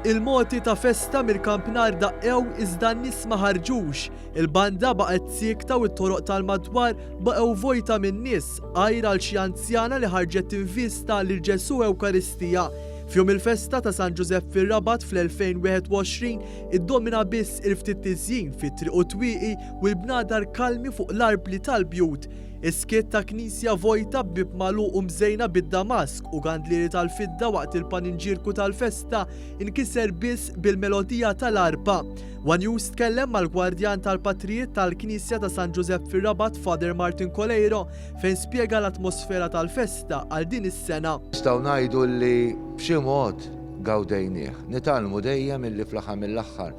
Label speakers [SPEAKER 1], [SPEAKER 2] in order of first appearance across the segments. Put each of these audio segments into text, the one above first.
[SPEAKER 1] Il-moti ta' festa mill-kampnar daqqew iżda n-nies ma ħarġux. Il-banda baqgħet siekta u t-toroq tal-madwar baqgħu vojta min-nies, għajr għal xi anzjana li ħarġet tinvista lil Ġesù Ewkaristija. F'jum il-festa ta' San Ġużepp fir-Rabat fl-2021 iddomina biss il-ftit tiżjin fit-triq u t-twieqi u l-bnadar kalmi fuq l-arbli tal-bjut. Is-skiet ta' knisja vojta b'bieb magħluq u mżejna bid-damask u gandlieri tal-fidda waqt il-paninġierku tal-festa nkiser biss bil-melodija tal-arpa. One News tkellem mal-gwardjan tal-patrijiet tal-Knisja ta' San Ġużepp fir-Rabat Father Martin Coleiro fejn spjega l-atmosfera tal-festa għal din is-sena.
[SPEAKER 2] Nistgħu ngħidu li b'xi mod gawdejnieh. Nitgħallmu dejjem illi fl-aħħar mill-aħħar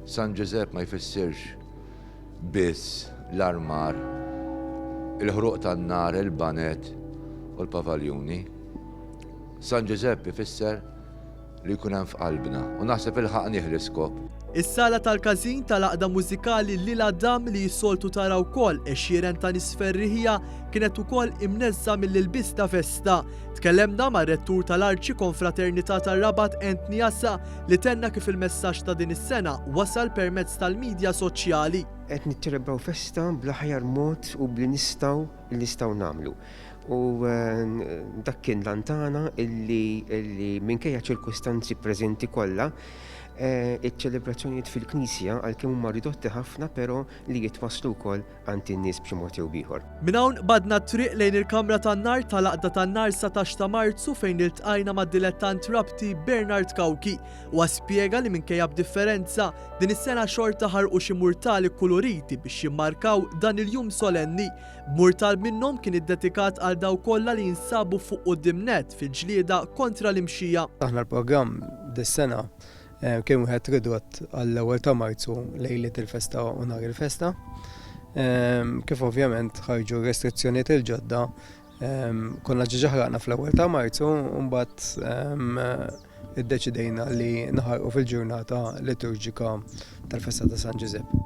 [SPEAKER 2] San Ġużepp ma jfissirx biss l-armar, il-ħruq tan-nar, il-baned u l-pavaljuni. San Ġużepp ifisser li jkun hemm f'qalbna u naħseb ilħaqnieh l-iskop.
[SPEAKER 1] Is-sala tal-każin tal-Għaqda Mużikali Lil Adam li s-soltu tara wkoll għexieren ta' nies ferriħija kienet ukoll imneżża' mill-ilbies ta' festa. Tkellemna mar-Rettur tal-Arċi Konfraternità tar-Rabat Anthony Asa li tenna kif il-messaġġ ta' din is-sena wasal permezz tal-midja soċjali.
[SPEAKER 3] Qed niċċelebraw festa bl-aħjar mod u bli nistgħu li nistgħu nagħmlu. U dak kien l-għan tagħna illi minkejja ċirkustanzi preżenti kollha, iċ-ċelebrazzjonijiet fil-Knisja għalkemm huma ridotti ħafna però li jitwasslu wkoll għand in-nies b'xi mod jew b'ieħor.
[SPEAKER 1] Minn hawn qbadna t-triq lejn il-kamra tan-nar tal-Għaqda tan-Nar 19 ta' Marzu fejn iltqajna mad-dilettant Rabti Bernard Cauchi. Huwa spjega li minkejja b'differenza, din is-sena xorta ħarqu xi murtali kkuluriti biex jimmarkaw dan il-jum solenni. B'murtal minnhom kien iddedikat għal dawk kollha li jinsabu fuq quddiem nett fil-ġlieda kontra l-imxija.
[SPEAKER 4] Aħna l-programm dis-sena Kien wieħed ridott għall-ewwel ta' Marzu lejliet il-festa u nhar il-festa. Kif ovvjament ħarġu r-restrizzjonijiet il-ġodda, konna ġiġa ħraqna fl-ewwel ta' Marzu u mbagħad iddeċidejna li naħarqu fil-ġurnata liturġika tal-festa ta' San Ġużepp.